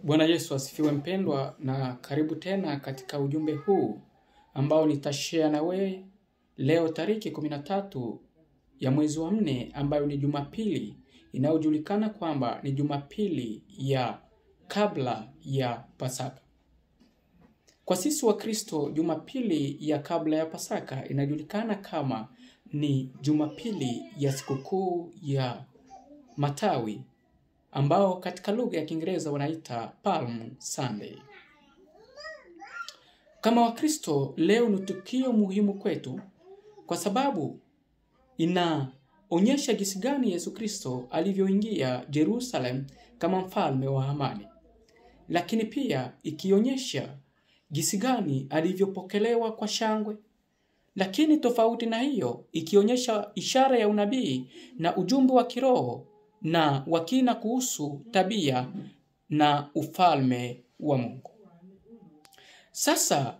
Bwana Yesu asifiwe mpendwa, na karibu tena katika ujumbe huu ambao nitashare na wewe leo tariki 13 ya mwezi wa 4, ambayo ni Jumapili inayojulikana kwamba ni Jumapili ya kabla ya Pasaka. Kwa sisi wa Kristo, Jumapili ya kabla ya Pasaka inajulikana kama ni Jumapili ya sikukuu ya matawi, ambao katika lugha ya Kiingereza wanaita Palm Sunday. Kama Wakristo, leo ni tukio muhimu kwetu kwa sababu inaonyesha jinsi gani Yesu Kristo alivyoingia Jerusalem kama mfalme wa amani, lakini pia ikionyesha jinsi gani alivyopokelewa kwa shangwe. Lakini tofauti na hiyo, ikionyesha ishara ya unabii na ujumbe wa kiroho na wakina kuhusu tabia na ufalme wa Mungu. Sasa,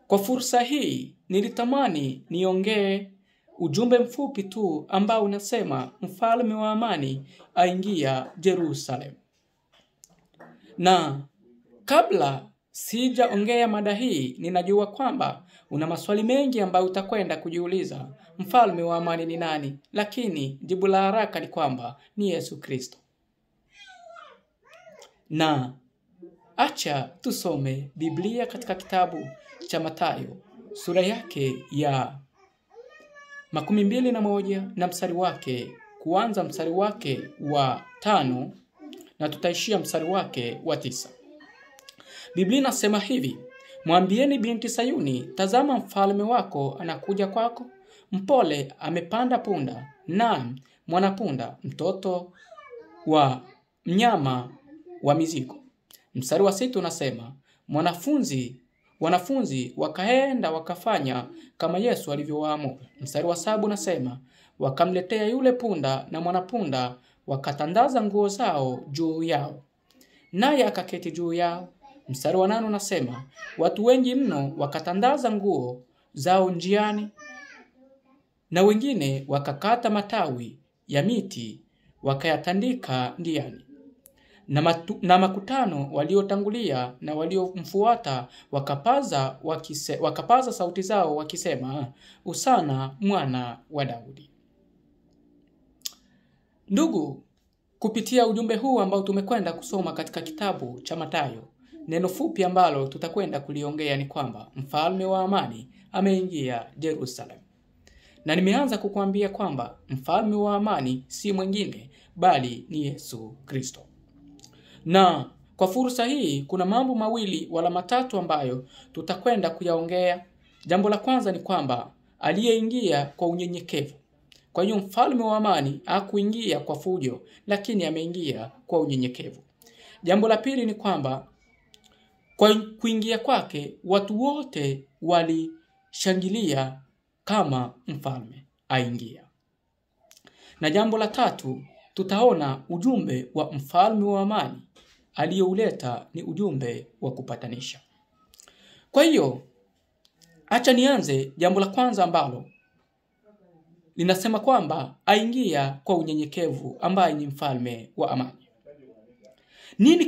kwa fursa hii nilitamani niongee ujumbe mfupi tu ambao unasema mfalme wa amani aingia Jerusalem. Na kabla sijaongea mada hii, ninajua kwamba una maswali mengi ambayo utakwenda kujiuliza, mfalme wa amani ni nani? Lakini jibu la haraka ni kwamba ni Yesu Kristo. Na acha tusome Biblia katika kitabu cha Mathayo sura yake ya 21 na mstari wake, kuanza mstari wake wa 5 na tutaishia mstari wake wa 9. Biblia inasema hivi: mwambieni binti Sayuni, tazama mfalme wako anakuja kwako, mpole, amepanda punda, naam mwanapunda, mtoto wa mnyama wa mizigo. Mstari wa 6 unasema, wanafunzi wakaenda wakafanya kama Yesu alivyowaamuru. Mstari wa 7 unasema, wakamletea yule punda na mwanapunda, wakatandaza nguo zao juu yao, naye akaketi juu yao. Mstari wa 8 unasema, watu wengi mno wakatandaza nguo zao njiani, na wengine wakakata matawi ya miti wakayatandika njiani. Na makutano waliotangulia na waliomfuata wakapaza sauti zao wakisema, Hosana mwana wa Daudi. Ndugu, kupitia ujumbe huu ambao tumekwenda kusoma katika kitabu cha Mathayo, neno fupi ambalo tutakwenda kuliongea ni kwamba mfalme wa amani ameingia Jerusalem. Na nimeanza kukuambia kwamba mfalme wa amani si mwingine bali ni Yesu Kristo. Na kwa fursa hii kuna mambo mawili wala matatu ambayo tutakwenda kuyaongea. Jambo la kwanza ni kwamba aliyeingia kwa unyenyekevu. Kwa hiyo mfalme wa amani hakuingia kwa fujo, lakini ameingia kwa unyenyekevu. Jambo la pili ni kwamba kwa kuingia kwake watu wote walishangilia kama mfalme aingia. Na jambo la tatu, tutaona ujumbe wa mfalme wa amani aliyouleta ni ujumbe wa kupatanisha. Kwa hiyo acha nianze jambo la kwanza ambalo linasema kwamba aingia kwa unyenyekevu, ambaye ni mfalme wa amani. Nini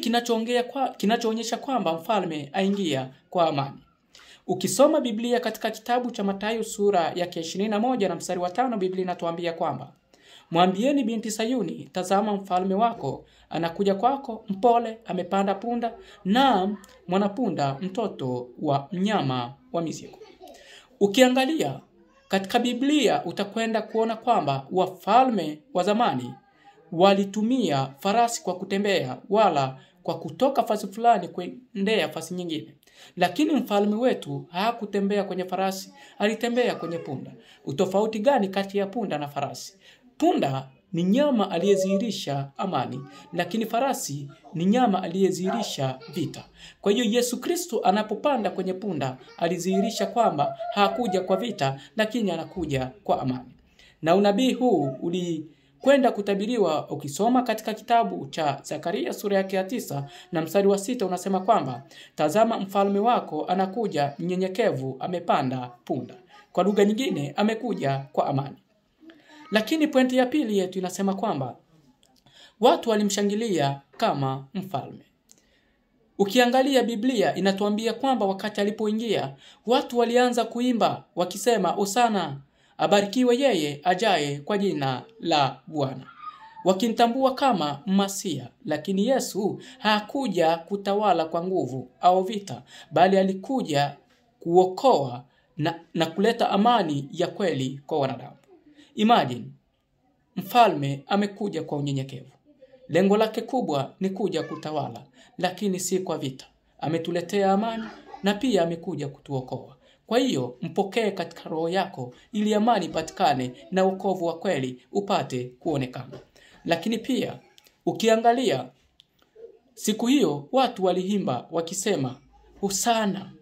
kinachoonyesha kwamba mfalme aingia kwa amani? Ukisoma Biblia katika kitabu cha Mathayo sura ya 21 na mstari wa 5, Biblia inatuambia kwamba mwambieni binti Sayuni, tazama mfalme wako anakuja kwako, mpole, amepanda punda, na mwanapunda, mtoto wa mnyama wa mizigo. Ukiangalia katika Biblia utakwenda kuona kwamba wafalme wa zamani walitumia farasi kwa kutembea, wala kwa kutoka fasi fulani kuendea fasi nyingine. Lakini mfalme wetu hakutembea kwenye farasi, alitembea kwenye punda. Utofauti gani kati ya punda na farasi? Punda ni nyama aliyedhihirisha amani, lakini farasi ni nyama aliyedhihirisha vita. Kwa hiyo Yesu Kristo anapopanda kwenye punda alidhihirisha kwamba hakuja kwa vita, lakini anakuja kwa amani. Na unabii huu ulikwenda kutabiriwa ukisoma katika kitabu cha Zakaria sura yake ya 9 na mstari wa 6, unasema kwamba tazama mfalme wako anakuja mnyenyekevu, amepanda punda. Kwa lugha nyingine, amekuja kwa amani. Lakini pointi ya pili yetu inasema kwamba watu walimshangilia kama mfalme. Ukiangalia Biblia inatuambia kwamba wakati alipoingia, watu walianza kuimba wakisema, Hosana, abarikiwe yeye ajaye kwa jina la Bwana, wakimtambua kama Masia. Lakini Yesu hakuja kutawala kwa nguvu au vita, bali alikuja kuokoa na kuleta amani ya kweli kwa wanadamu. Imagine, mfalme amekuja kwa unyenyekevu. Lengo lake kubwa ni kuja kutawala, lakini si kwa vita. Ametuletea amani na pia amekuja kutuokoa. Kwa hiyo mpokee katika roho yako ili amani ipatikane na wokovu wa kweli upate kuonekana. Lakini pia ukiangalia siku hiyo watu walihimba wakisema Hosana.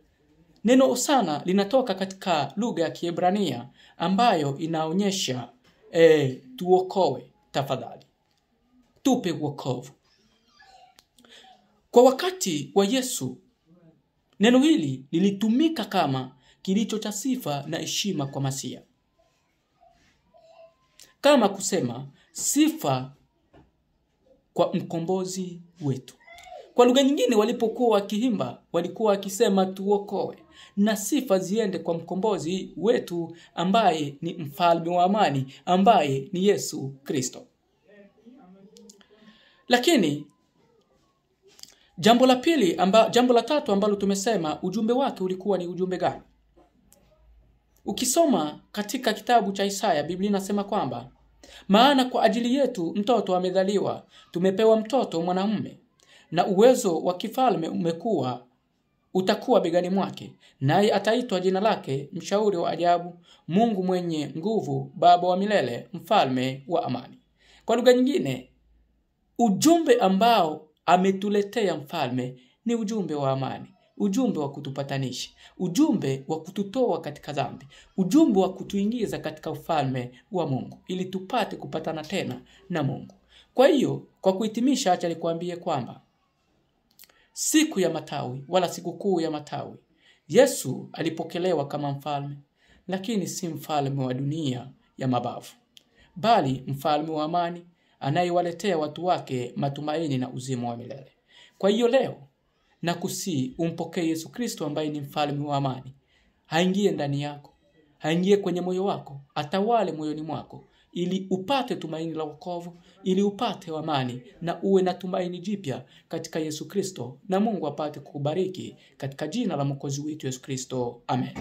Neno Hosana linatoka katika lugha ya Kiebrania ambayo inaonyesha tuokoe tafadhali, tupe wokovu. Kwa wakati wa Yesu, neno hili lilitumika kama kilicho cha sifa na heshima kwa Masia, kama kusema sifa kwa mkombozi wetu. Kwa lugha nyingine, walipokuwa wakihimba walikuwa wakisema tuokoe na sifa ziende kwa mkombozi wetu ambaye ni mfalme wa amani, ambaye ni Yesu Kristo. Lakini jambo la pili, jambo la tatu ambalo tumesema ujumbe wake ulikuwa ni ujumbe gani? Ukisoma katika kitabu cha Isaya, Biblia inasema kwamba maana kwa ajili yetu mtoto amedhaliwa, tumepewa mtoto mwanamume, na uwezo wa kifalme utakuwa begani mwake, naye ataitwa jina lake Mshauri wa Ajabu, Mungu mwenye nguvu, Baba wa milele, Mfalme wa amani. Kwa lugha nyingine, ujumbe ambao ametuletea mfalme ni ujumbe wa amani, ujumbe wa kutupatanisha, ujumbe wa kututoa katika dhambi, ujumbe wa kutuingiza katika ufalme wa Mungu ili tupate kupatana tena na Mungu. Kwa hiyo, kwa kuhitimisha, acha nikwambie kwamba siku ya matawi wala sikukuu ya matawi, Yesu alipokelewa kama mfalme, lakini si mfalme wa dunia ya mabavu, bali mfalme wa amani anayewaletea watu wake matumaini na uzima wa milele. Kwa hiyo leo nakusii umpokee Yesu Kristo ambaye ni mfalme wa amani. Aingie ndani yako, aingie kwenye moyo wako, atawale moyoni mwako, ili upate tumaini la wokovu, ili upate amani na uwe na tumaini jipya katika Yesu Kristo, na Mungu apate kukubariki katika jina la Mwokozi wetu Yesu Kristo. Amen.